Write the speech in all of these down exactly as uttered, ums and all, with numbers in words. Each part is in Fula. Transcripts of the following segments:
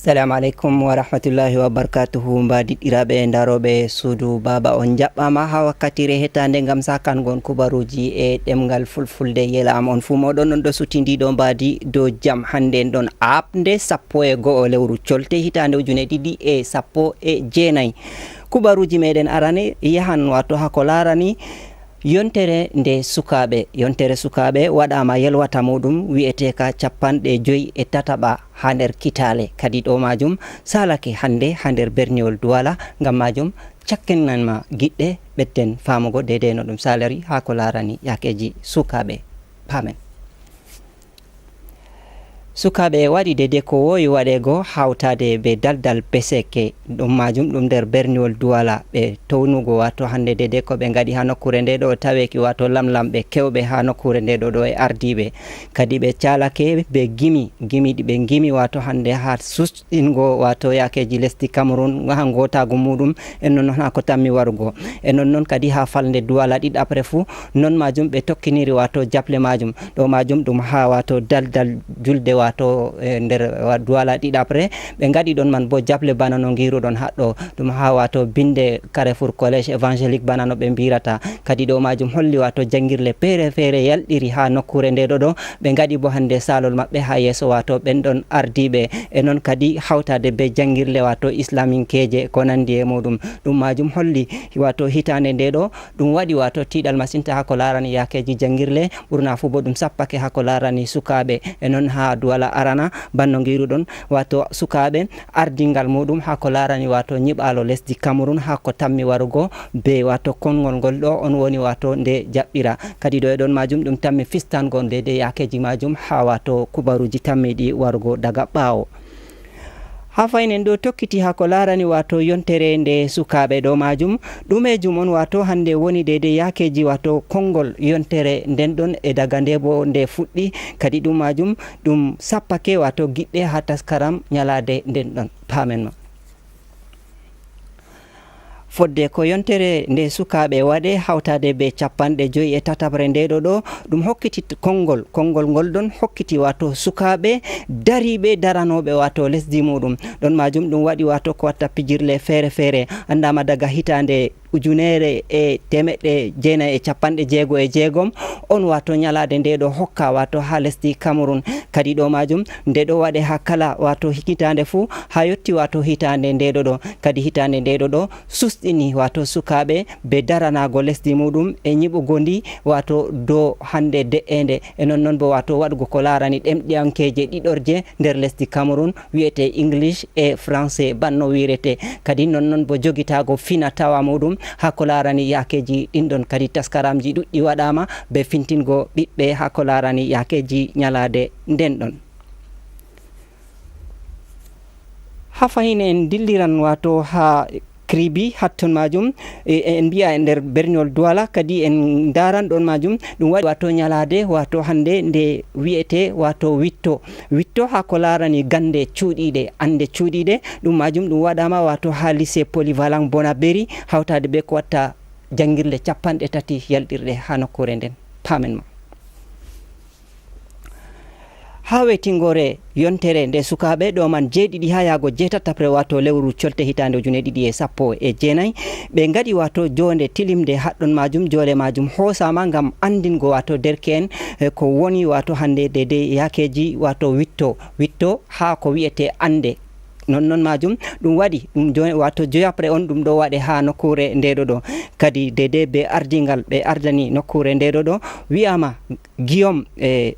Assalamu aleykum wa rahmatullahi wa barakatuhu. Mbaadiɗɗiraaɓe ndarooɓe suudu baaba, on njaɓɓaama haa wakkatire hetaande ngam sakangon kubaruuji e ɗemngal fulfulde. Yela am on fuu mooɗon on ɗo sutindi ɗo mbaadi dow jam. Hannde en ɗon aaɓnde sappo e go'o lewru colte hitaande ujune ɗiɗi e sappo e jeenayi. Kubaruuji meɗen arane yahan waato haa ko laarani yontere nde sukaaɓe. Yontere sukaaɓe waɗaama yelwata muuɗum wi'eteeka capanɗe joyi e tataɓa haa nder kitaale. Kadi ɗo maajum saalake hannde haa nder berniwol Duwala. Ngam maajum cakkinan ma giɗɗe ɓedden faamugo deydey no ɗum saalori haa ko laarani yaakeeji sukaaɓe. Paamen. Sukaaɓe waɗi deydey ko woowi waɗeego hawtaade bee daldal Beseke. Ɗum maajum ɗum nder berniwol Duwala. Ɓe townugo waato hannde deydey ko ɓe ngaɗi haa nokkuure nde ɗo taweeki waato lamlamɓe keewɓe haa nokkuure nde ɗo ɗo e ardiiɓe. Kadi ɓe caalake bee gimi, gimi ɗi ɓe ngimi waato hannde haa sus- ɗingo waato yaakeeji lesdi Cameroun haa ngootaagu muuɗum, e non non haa ko tammi warugo. E non non kadi haa falnde Duwala ɗiɗaɓre fuu, non maajum ɓe tokkiniri waato jaɓle maajum. Ɗo maajum ɗum haa waato daldal julde waato e nder wa-, Duwala ɗiɗaɓre. Ɓe ngaɗi ɗon man boo jaɓle bana no ngiruɗon haɗɗo. Ɗum haa waato binnde Carrefour Collège Évangélique bana no ɓe mbirata. Kadi ɗo maajum holli waato janngirle feere feere yalɗiri haa nokkuure nde ɗo ɗo. Ɓe ngaɗi boo hannde saalol maɓɓe haa yeeso waato ɓen ɗon ardiiɓe. E non kadi hawtaade bee janngirle waato islaminkeeje ko nanndi e muuɗum. Ɗum maajum holli waato hitaande nde ɗo ɗum waɗi waato tiiɗal masinta haa ko laarani yaakeeji janngirle. Ɓurna fuu boo ɗum sappake haa ko laarani sukaaɓe. E non haa Duwala arana banno ngiruɗon waato sukaaɓe ardingal muuɗum haa ko laarani waato nyiɓaalo lesdi Cameroun haa ko tammi warugo bee waato konngol ngol ɗo on woni waato nde jaɓɓira. Kadi ɗo e ɗon maajum ɗum tammi fistango nde nde yaakeeji maajum haa waato kubaruuji tammiiɗi warugo daga ɓaawo. Haa faynen ɗo tokkiti haa ko laarani waato yontere nde sukaaɓe ɗo maajum. Ɗumeejum on waato hannde woni deydey yaakeeji waato konngol yontere nden ɗon e daga nde boo nde fuɗɗi. Kadi ɗum maajum ɗum sappake waato giɗɗe haa taskaram nyalaade nden ɗon. Paamen ma. Fodde ko yontere nde sukaaɓe waɗe hawtaade bee capanɗe joyi e tataɓre nde ɗo ɗo, ɗum hokkiti t-, konngol, konngol ngol ɗon hokkiti waato sukaaɓe dariiɓe daranooɓe waato lesdi muuɗum. Ɗon maajum ɗum waɗi waato ko watta pijirle feere feere, anndaama daga hitaande ujunere e teemeɗɗe jeenayi e capanɗe jeego e jeegom, on waato nyalaade nde ɗo hokka waato haa lesdi Cameroun. Kadi ɗo maajum nde ɗo waɗe haa kala waato hitaande fuu haa yotti waato hitaande nde ɗo ɗo. Kadi hitaande nde ɗo ɗo susɗini waato sukaaɓe bee daranaago lesdi muuɗum e nyiɓugo ndi waato dow hannde de'eende. E non non boo waato waɗugo ko laarani ɗemɗiyankeeje ɗiɗorje nder lesdi Cameroun, wi'etee English e Français banno wi'retee. Kadi non non boo jogitaago fina tawa muuɗum haa ko laarani yaakeeji ɗin ɗon. Kadi taskaramji ɗuɗɗi waɗaama bee fintingo ɓiɓɓe haa ko laarani yaakeeji nyalaade nden ɗon. Haa fahin en dilliran waato haa Kribi hatton maajum, e, en mbi'a e nder berniwol Duwala, kadi en ndaaran ɗon maajum. Ɗum waɗi waato nyalaade waato hannde nde wi'etee waato witto. Witto haa ko laarani gannde cuuɗiiɗe, annde cuuɗiiɗe. Ɗum maajum ɗum waɗaama waato haa lycée polyvalent Bonaberi, hawtaade bee ko watta janngirle capanɗe tati yalɗirɗe haa nokkuure nden. Paamen ma. Haa weytingoore yontere nde sukaaɓe ɗo man jeeɗiɗi haa yaago jeetataɓre, waato lewru colte hitaande ujune ɗiɗi e sappo e jeenayi, ɓe ngaɗi waato joonde tilimnde. Haɗɗon maajum, joonde maajum hoosaama ngam anndingo waato derke'en, eh, ko woni waato hannde deydey yaakeeji waato witto, witto haa ko wi'etee annde. Non non maajum ɗum waɗi, ɗum jo-, waato joyaɓre on ɗum ɗo waɗe haa nokkuure nde ɗo ɗo. Kadi deydey bee ardingal ɓe ardani nokkuure nde ɗo ɗo, wi'aama Guillaume, e,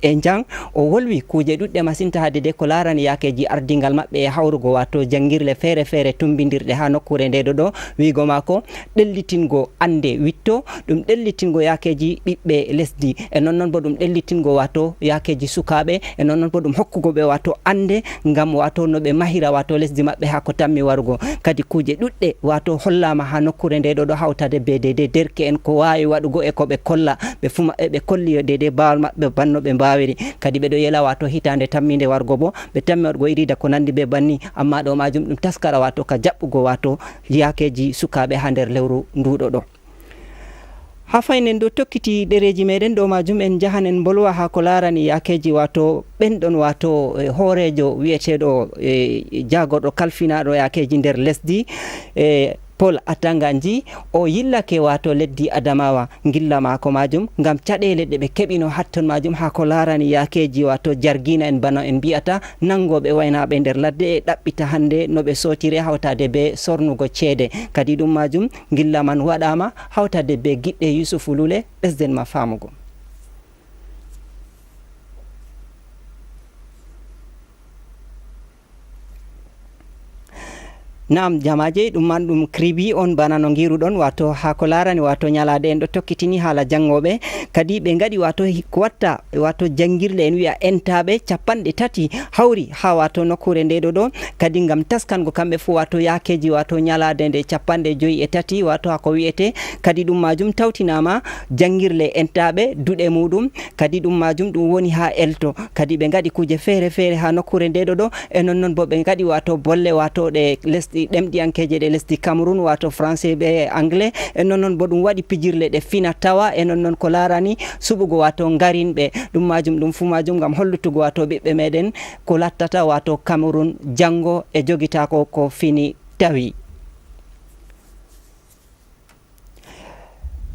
e Njang, o wolwi kuuje ɗuɗɗe masinta haa deydey ko laarani yaakeeji ardingal maɓɓe e hawrugo waato janngirle feere feere tumbindirɗe haa nokkuure nde ɗo ɗo. Wi'go maako ɗellitingo annde witto, ɗum ɗellitingo yaakeeji ɓiɓɓe lesdi, e non non boo ɗum ɗellitingo waato yaakeeji sukaaɓe, e non non boo ɗum hokkugo ɓe waato annde ngam waato no ɓe mahira waato lesdi maɓɓe haa ko tammi warugo. Kadi kuuje ɗuɗɗe waato hollaama haa nokkuure nde ɗo ɗo hawtaade bee deydey derke'en ko waawi waɗugo e ko ɓe kolla. Ɓe fuu maɓɓe ɓe kolli yo deydey baawol maɓɓe banno ɓe mbaawiri. Kadi ɓe ɗo yela waato hitaande tammiinde warugo boo, ɓe tammi waɗugo iriida ko nanndi bee banni, ammaa ɗo maajum ɗum taskara waato ka jaɓɓugo waato yaakeeji sukaaɓe haa nder lewru ndu ɗo ɗo. Haa faynen dow tokkiti ɗereeji meɗen, ɗo majum en njahan en mbolwa haa ko laarani yaakeeji, waato ɓen ɗon, waato, eh, hooreejo wi'eteeɗo, eh, jaagorɗo kalfinaaɗo yaakeeji nder lesdi, eh, Paul Atanganji, o yillake, waato, leddi Adamawa, ngilla maako majum, ngam caɗeele ɗe ɓe keɓino hatton majum haa ko laarani yaakeeji, waato, jargiina en, bana en mbi'ata, nangooɓe waynaaɓe nder ladde e ɗaɓɓita hannde no ɓe sootire hawtaade bee sornugo ceede. Kadi ɗum majum, ngilla man waɗaama hawtaade bee giɗɗe Yusufu Lule, ɓesden ma faamugo. Naam, jamaaje, ɗum man ɗum kribi on bana no ngiruɗon, waato haa ko laarani, waato, nyalaade en ɗo tokkitini haala janngooɓe. Kadi ɓe ngaɗi, waato, hi-, ko watta, waato, janngirle en wi'a entaaɓe cappanɗe tati hawri haa, waato, nokkuure nde ɗo ɗo. Kadi ngam taskango kamɓe fuu, waato, yaakeeji, waato, nyalaade nde cappanɗe joyi e tati, waato, haa ko wi'ete. Kadi ɗum majum tawtinaama janngirle entaaɓe duɗe muɗum. Kadi ɗum majum ɗum woni haa elto. Kadi ɓe ngaɗi kuuje feere feere haa nokkuure nde ɗo ɗo. E non non bo ɓe ngaɗi, waato, bolle, waato, ɗe lesɗi ɗemɗiyankeeje ɗe lesdi Cameroun, waato, français be anglais. E non non bo ɗum waɗi pijirle ɗe fina tawa. E non non ko laarani suɓugo, waato, ngarinɓe. Ɗum majum, ɗum fuu majum ngam hollutugo, waato, ɓiɓɓe meɗen ko lattata, waato, Cameroun janngo e jogitaako ko fini tawi.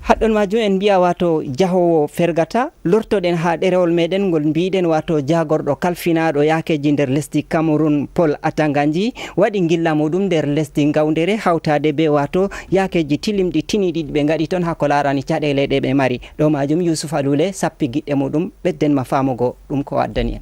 Haɗɗon majum en mbi'a, waato, jahoowo fergata, lortoɗen haa ɗerewol meɗen ngol mbi'ɗen, waato, jaagorɗo kalfinaaɗo yaakeeji nder lesdi Cameroun, Paul Atanganji, waɗi ngilla muɗum nder lesdi Ngawndere hawtaade bee, waato, yaakeeji tilimɗi tiniɗi ɗi ɓe ngaɗi ton haa ko laarani caɗeele ɗe ɓe mari. Ɗo majum Yusuf Alule sappi giɗɗe muɗum, ɓedden ma faamugo ɗum ko o addani en.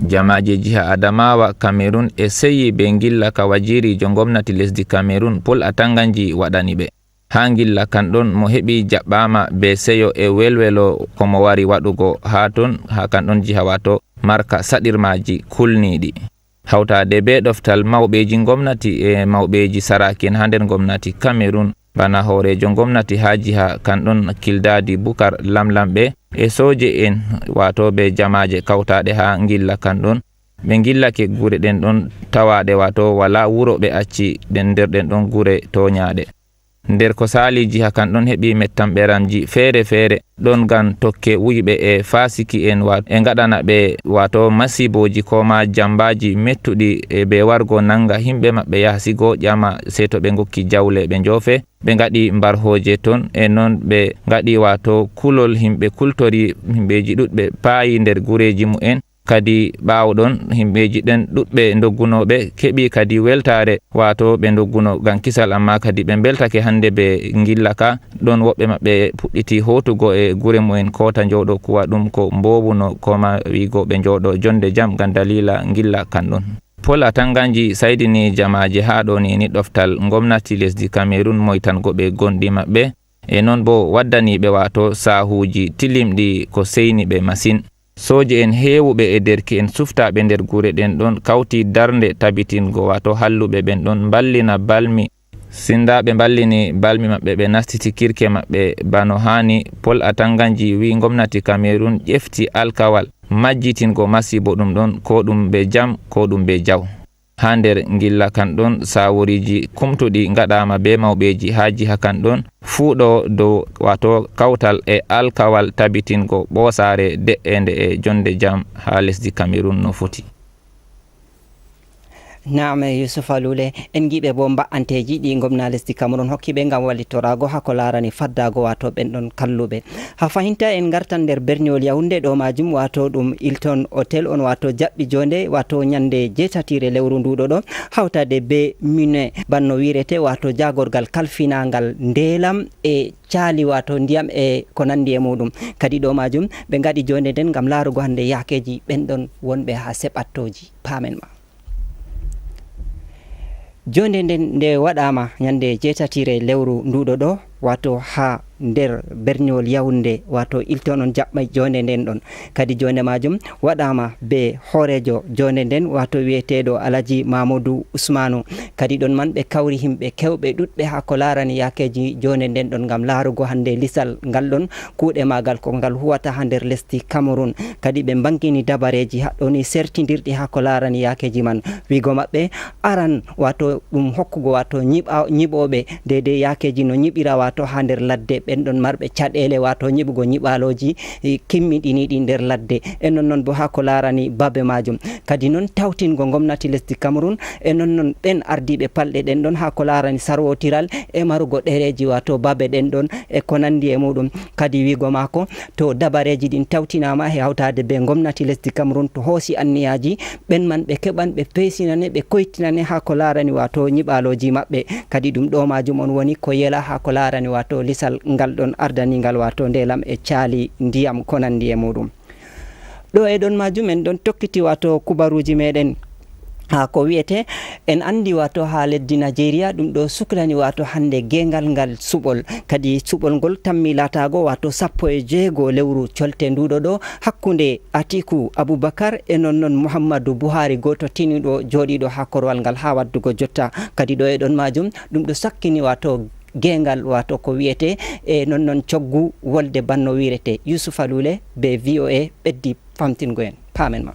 Jamaaje jiha Adamawa, Cameroun, e seyi be ngilla ka wajiriijo ngomnati lesdi Cameroun, Paul Atanganji, waɗani ɓe. Haa ngilla kan ɗon, mo heɓi jaɓɓaama be seyo e welwelo ko mo wari waɗugo haa ton, haa kan ɗon jiha, waato, marka saɗirmaaji kulniiɗi. Hawtaade be ɗoftal mawɓeeji ngomnati e mawɓeeji saraaki'en haa nder ngomnati Cameroun, bana hooreejo ngomnati haa jiha kan ɗon, Kildadi Bukar Lamlamɓe, e sooje'en, waato, be jamaaje kawtaaɗe haa ngilla kan ɗon. Ɓe ngillake gure ɗen ɗon tawaaɗe, waato, walaa wuro ɓe acci ɗen nder ɗen ɗon gure tooñaaɗe. Nder ko saali, jiha kan ɗon heɓi mettamɓeramji feere feere, ɗon ngam tokke wuyɓe e faasiki'en, wa-, e ngaɗana ɓe, waato, masiibooji ko ma jambaaji mettuɗi, e be wargo nanga himɓe maɓɓe yaha sigo ƴama, sey to ɓe ngokki jawle ɓe njoofe. Ɓe ngaɗi mbarhooje ton, e non ɓe ngaɗi, waato, kulol, himɓe kultori, himɓeeji ɗuɗɓe paayi nder gureeji mu'en. Kadi ɓaawo ɗon, himɓeeji ɗen ɗuɗɓe ndoggunooɓe keɓi kadi weltaare, waato, ɓe ndogguno ngam kisal, ammaa kadi ɓe mbeltake hannde be ngilla ka. Ɗon woɓɓe maɓɓe puɗɗiti hootugo e gure mu'en koota njooɗo kuwa ɗum ko mboowuno, ko ma wiigo ɓe njooɗo jonde jam ngam daliila ngilla kan ɗon. Paul Atanganji saydini jamaaje haa ɗo ni, ni ɗoftal ngomnati lesdi Cameroun moytango ɓe gonɗi maɓɓe, e non bo waddani ɓe, waato, saahuuji tilimɗi ko seyni ɓe masin. Sooje'en heewuɓe e derke'en suftaaɓe nder gure ɗen ɗon kawti darnde tabitingo, waato, halluɓe ɓen ɗon mballina balmi. Sindaaɓe mballini balmi maɓɓe, ɓe nastiti kirke maɓɓe bano haani. Paul Atanganji wi'i ngomnati Cameroun ƴefti alkawal majjitingo masiibo ɗum ɗon, ko ɗum be jam, ko ɗum be jaw. Haa nder ngilla kan ɗon, saaworiiji kumtuɗi ngaɗaama be mawɓeeji haa jiha kan ɗon, fuu ɗo dow, waato, kawtal e alkawal tabitingo ɓoosaare de'eende e jonde jam haa lesdi Cameroun no foti. Naam, Yusufa Lule, en ngiiɓe bo mba'anteeji ɗi ngomna lesdi Cameroun hokki ɓe ngam wallitoraago haa ko laarani faddaago, waato, ɓen ɗon kalluɓe. Haa fahinta en ngartan nder berniwol Yaoundé, ɗo maajum, waato, ɗum Hilton Hotel on, waato, jaɓɓi joonde, waato, nyande jeetatiire lewru nduɗo ɗo, hawtaade be mine, banno wiirete, waato, jaagorgal kalfinaangal ndeelam e caali, waato, ndiyam e ko nandi e muɗum. Kadi ɗo maajum, ɓe ngaɗi joonde nden ngam laarugo hannde yaakeeji ɓen ɗon wonɓe haa seɓattooji. Paamen ma. Joonde nden nde waɗaama nyande jeetatiire lewru nduɗo ɗo, waato haa nder berniwol Yaoundé, waato Hilton on jaɓɓa joonde nden ɗon. Kadi joonde maajum waɗaama be hooreejo joonde nden, waato wi'eteeɗo Alhaji Mamadou Ousmane. Kadi ɗon man ɓe kawri himɓe kewɓe ɗuɗɓe haa ko laarani yaakeeji joonde nden ɗon ngam laarugo hannde lisal ngal ɗon, kuuɗe maagal ko ngal huwata haa nder lesdi Cameroun. Kadi ɓe mbangini dabareeji haɗɗoni sertindirɗi haa ko laarani yaakeeji man. Wiigo maɓɓe aran, waato ɗum hokkugo, waato nyiɓa-, nyiɓooɓe deydey yaakeeji no nyiɓira, wato haa nder ladde, ɓen ɗon marɓe caɗeele wato nyiɓugo nyiɓalooji, eh, kimmiɗiniiɗi nder ladde. E non non bo haa ko laarani babe maajum. Kadi non tawtingo ngomnati lesdi Cameroun, e non non ɓen ardiiɓe palɗe ɗen ɗon haa ko laarani sarwotiral e marugo ɗereeji wato babe ɗen ɗon e ko nandi e muɗum. Kadi wiigo maako, to dabareeji ɗin tawtinaama e hawtaade be ngomnati lesdi Cameroun to hoosi anniyaaji, ɓen man ɓe keɓan, ɓe peesinane, ɓe koytinane haa ko laarani wato nyiɓalooji maɓɓe. Kadi ɗum ɗo maajum on woni ko yela haa ko laarani wato lisal ngal ɗon ardaniingal wato ndeelam e caali ndiyam ko nandi e muɗum. Ɗo e ɗon maajum en ɗon tokkiti wato kubaruuji meɗen. Haa ko wi'ete, en andi wato haa leddi Najeriya ɗum ɗo suklani wato hande geengal ngal suɓol. Kadi suɓol ngol tammi laataago wato sappo e jeego lewru colte nduɗo ɗo hakkunde Atiku Abubakar e non non Muhammadu Buhari gooto tiniɗo jooɗiɗo haa korwal ngal haa waddugo jotta. Kadi ɗo e ɗon maajum ɗum ɗo sakkini wato geengal wato ko wi'ete e non non coggu wolde banno wi'rete. Yusufa Lule be V O A ɓeddi famtingo en. Paamen ma.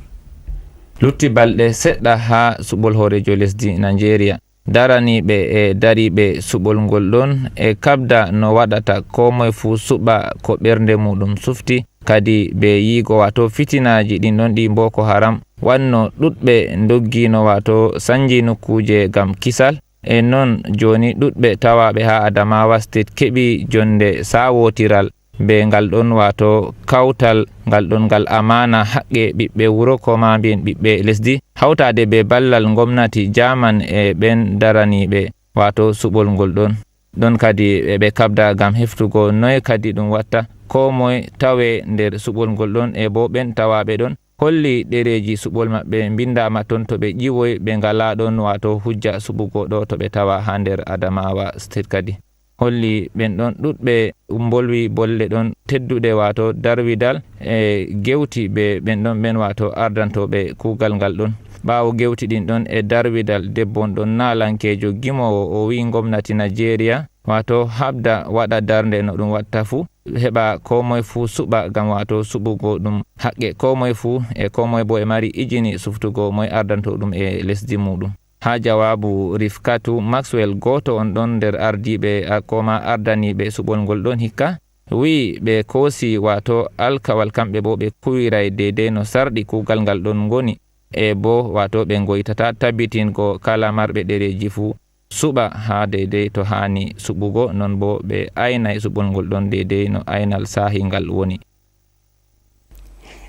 Lutti balɗe seɗɗa haa suɓol hooreejo lesdi Najeriya. Daraniiɓe e dariiɓe suɓol ngol ɗon e kabda no waɗata koo moye fuu suɓa ko ɓernde muuɗum sufti, kadi be yiigo waato fitinaaji ɗin ɗon ɗi Boko Haram wanno ɗuɗɓe ndoggiino waato sanji nokkuuje ngam kisal. E non jooni ɗuɗɓe tawaaɓe haa Adamawa State keɓi jonde saawootiral be ngal ɗon waato kawtal ngal ɗon ngal amaana haqqe ɓiɓɓe wuro ko ma mbiyen ɓiɓɓe lesdi, hawtaade be ballal ngomnati Jaaman e ɓen daraniiɓe waato suɓol ngol ɗon. Ɗon kadi e ɓe kabda ngam heftugo noy kadi ɗum watta koo moye tawe nder suɓol ngol ɗon e bo ɓen tawaaɓe ɗon holli ɗereeji suɓol maɓɓe mbindaama ton to ɓe ƴiwoy ɓe ngalaa ɗon waato hujja suɓugo ɗo to ɓe tawa haa nder Adamawa State kadi. Holli ɓen ɗon ɗuɗɓe mbolwi bolle ɗon tedduɗe waato darwidal e gewti be ɓen ɗon ɓen waato ardantooɓe kuugal ngal ɗon. Ɓaawo gewti ɗin ɗon e darwidal debbo on ɗon naalankeejo gimoowo o wi'i ngomnati Najeriya waato habda waɗa darnde no ɗum watta fuu heɓa koo moye fuu suɓa ngam waato suɓugo ɗum haqqe koo moye fuu e koo moye boo e mari ijini suftugo moye ardanto ɗum e lesdi muuɗum. Haa jawaabu Rifkatu Maxwell gooto on ɗon nder ardiiɓe a-, koo ma ardaniiɓe suɓol ngol ɗon hikka, wi'i ɓe koosi waato alkawal kamɓe boo ɓe kuwiray deydey no sarɗi kuugal ngal ɗon ngoni e boo waato ɓe ngoytata tabbitingo kala marɓe ɗereeji fuu suɓa haa deydey to haani suɓugo, non boo ɓe aynay suɓol ngol ɗon deydey no aynal saahi ngal woni.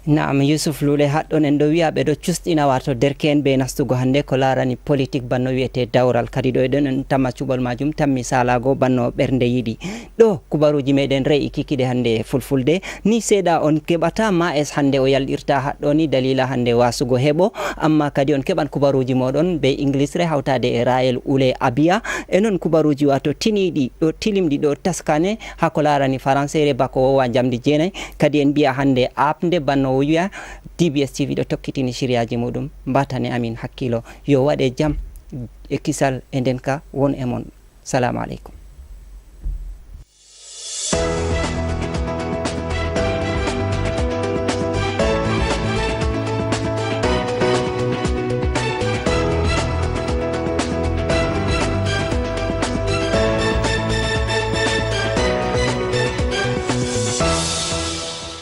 Naam, Yusuf Lule, haɗɗon en ɗo wi'a ɓe ɗo cusɗina waato derke'en be nastugo hannde ko laarani politik banno wi'ete dawral. Kadi ɗo e ɗon en tamma cuɓol maajum tammi saalaago banno ɓernde yiɗi. Ɗo kubaruuji meɗen re'i kikiɗe hannde e fulfulde. Ni seeɗa on keɓata ma es hannde o yalɗirta haɗɗo ni daliila hannde waasugo heɓo. Amma kadi on keɓan kubaruuji moɗon be Inglisre hawtaade e Rael Ule Abiya. E non kubaruuji waato tiniiɗi ɗo tilimɗi ɗo taskane haa ko laarani faranseere bako wowa njamdi jeenay. Kadi en mbi'a hannde aaɓnde banno wi'a D B S T V ɗo tokkitini siriyaaji muɗum. Mbatane amin hakkiilo. Yo waɗe jam e kisal e ndenka won e mon. Salaamu aleykum.